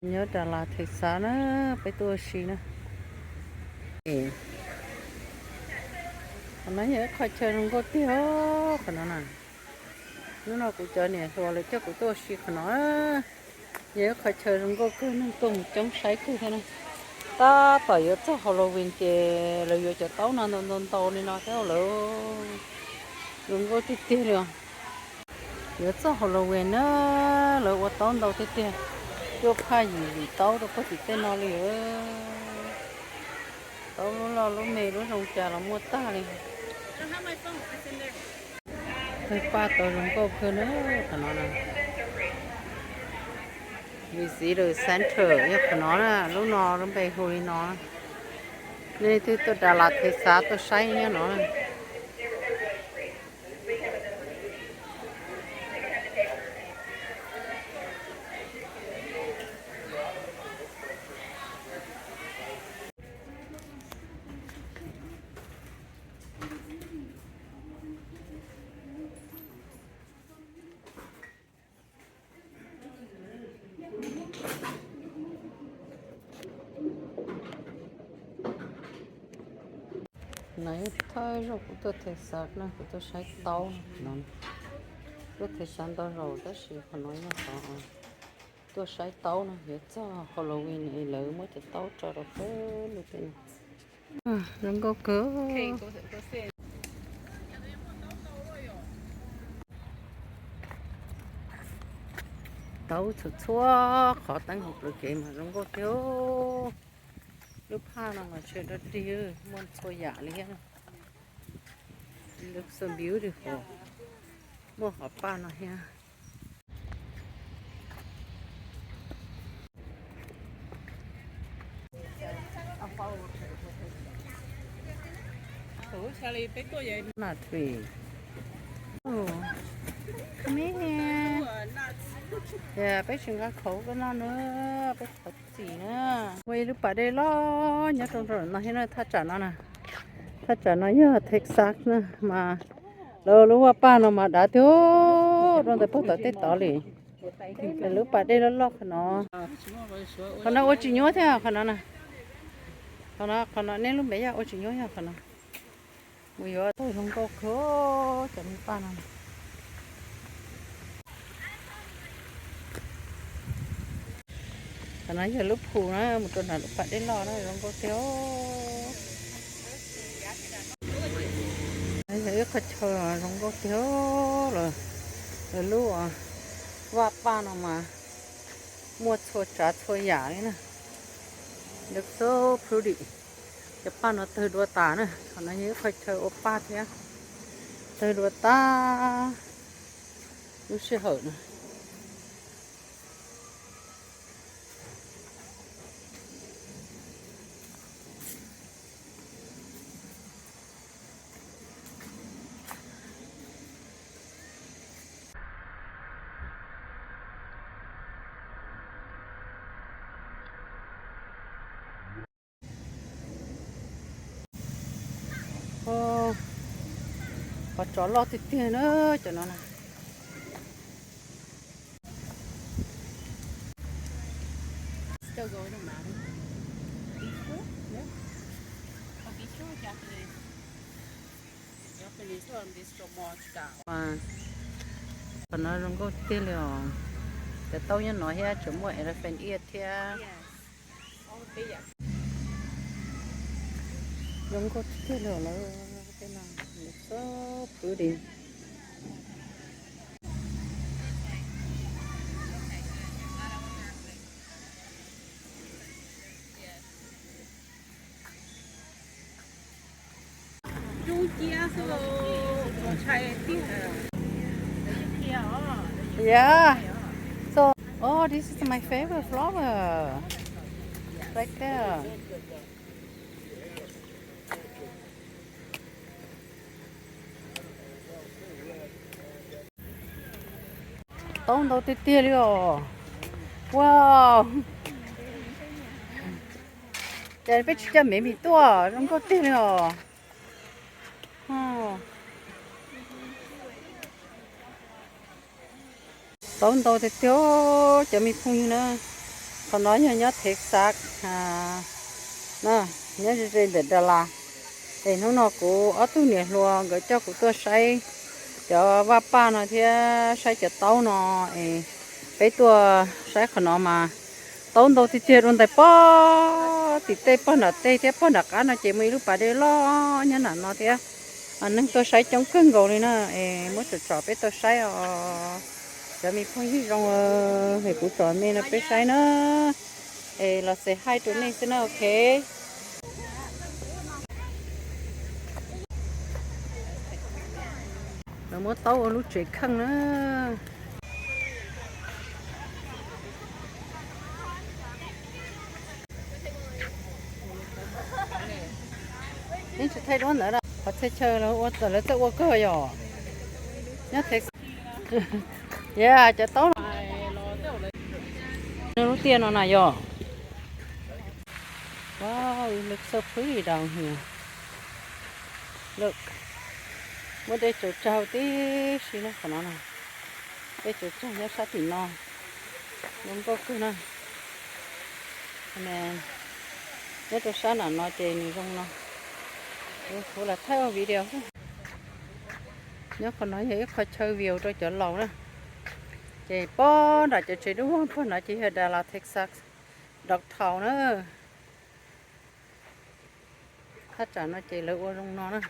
Nyob Dallas Texas na, peb tuaj ua si na. Qhov no yog ib qho chaw zoo nkauj tiag qhov no na. Hnub no kuv cov niam hluas lawv coj kuv tuaj ua si qhov no. Yog ib qho chaw zoo nkauj kawg, neeg tuaj mus coob saib kawg thiab na. Tab tom yuav txog Halloween ces lawv yuav cov taub no ntau ntau ntau li no thiab lawv zoo nkauj tiag tiag li os. Yuav txog Halloween na, lawv ua taub ntau tiag tiag. Cuaj phaj yim yim taub rau puag tim tej no li. Taub lub loj lub me lub zoo cas los muaj tag li. Tawg paj tau zoo nkauj kawg na, qhov no na. Visitor Center yog qhov no na, lub no lub npe hu li no. Nej leej twg tuaj Dallas Texas tuaj saib nyob no na. No yog thawj zaug kuv tuaj Texas na, kuv tuaj saib taub no. Tuaj Texas ntau zaus tab sis qhov no yog qhov tuaj saib taub no, yuav txog Halloween es lawv muab cov taub tso rau peb lub tej no. Zoo nkauj kawg. Taub txhua txhua qhov teeb hauv plawv kev mas zoo nkauj tiag. Lub phaj no mas tshwm dog dig, muaj txhua yam li thiab. Looks so beautiful. Muaj qhov paj no thiab. Nut tree. Oh, come here. Peb tsis nqa khauv koj noj na, peb khauv txim na. Ua ib lub pas dej loj nyob rau nram no thiab na, thaj tsam no na. Thaj tsam no yog Texas na mas lawv lub vaj paj no mas dav tiag, rau ntawm puag tom tej tod li. Lub pas dej loj loj qhov no. Qhov no ua tsis nyuaj thiab qhov no na. Qhov no, qhov no nej lub npe yog ua tsis nyuaj yog qhov no. Mus yuav tau zoo nkauj kawg cov me paj no. Qhov no yog lub phu na, mus rau nram lub pas dej loj na, zoo nkauj tiag. Yog ib qho chaw zoo nkauj tiag los, lub vaj paj no mas muaj txhua tsav txhua yam li na. Looks so pretty. Cov paj no tawg dua tas na, qhov no yog ib qho chaw ua paj thiab. Tawg dua tas lub sij hawm no. Qhov tsov loj tiag tiag na, cov no na. Qhov no zoo nkauj tiag li os. Cov taub nyob no thiab tseem muaj elephant ear thiab. Zoo nkauj tiag tiag li lawm, tej no so pretty. Yeah. So, oh, this is my favorite flower. Right there. Taub ntau tiag tiag li os. Wow. Ces peb tsis coj mev mis tuaj, zoo nkauj tiag li os. Taub ntau tiag tiag, cov me phooj ywg na. Qhov no yog nyob Texas, nyob ze ze ntawm Dallas. Es hnub no kuv ob tug niam hluas nkawd coj kuv tuaj saib cov vaj paj no thiab saib cov taub no. Es peb tuaj saib qhov no mas taub ntau tiag tiag, dua ntais pob tim tej, pob nram tej thiab pob nram qab no ces muaj ib lub pas dej loj nyob nram no thiab. Neeg tuaj saib coob kawg nkaus li na. Es muab tsom tsom peb tuaj saib os. Cov me phooj ywg zoo, es kuv tsom me no peb saib na. Es los say hi rau nej xwb na, ok. Lawv muab taub ua lub tsev kheej na. Neb tsis thaij duab ntawd, qhov txhia chaw lawv ua, lawv txawj ua kawg yom. Nyob Texas, yeah, cov taub no. Lub tiaj no na yom. Wow, it looks so pretty down here. Look, muaj dej tsaws tsag tib si na qhov no na. Dej tsaws tsag nyob sab tim no, zoo nkauj kawg na. Nyob rau sab nram no ces nws zoo no. Kuv lam thaij ua video xwb. Nyob qhov no yog ib qho chaw view rau cov laus na. Ces pob nram cov tsev dub vog pog no ces yog Dallas Texas downtown na. Thaj tsam no ces lawv ua zoo no na.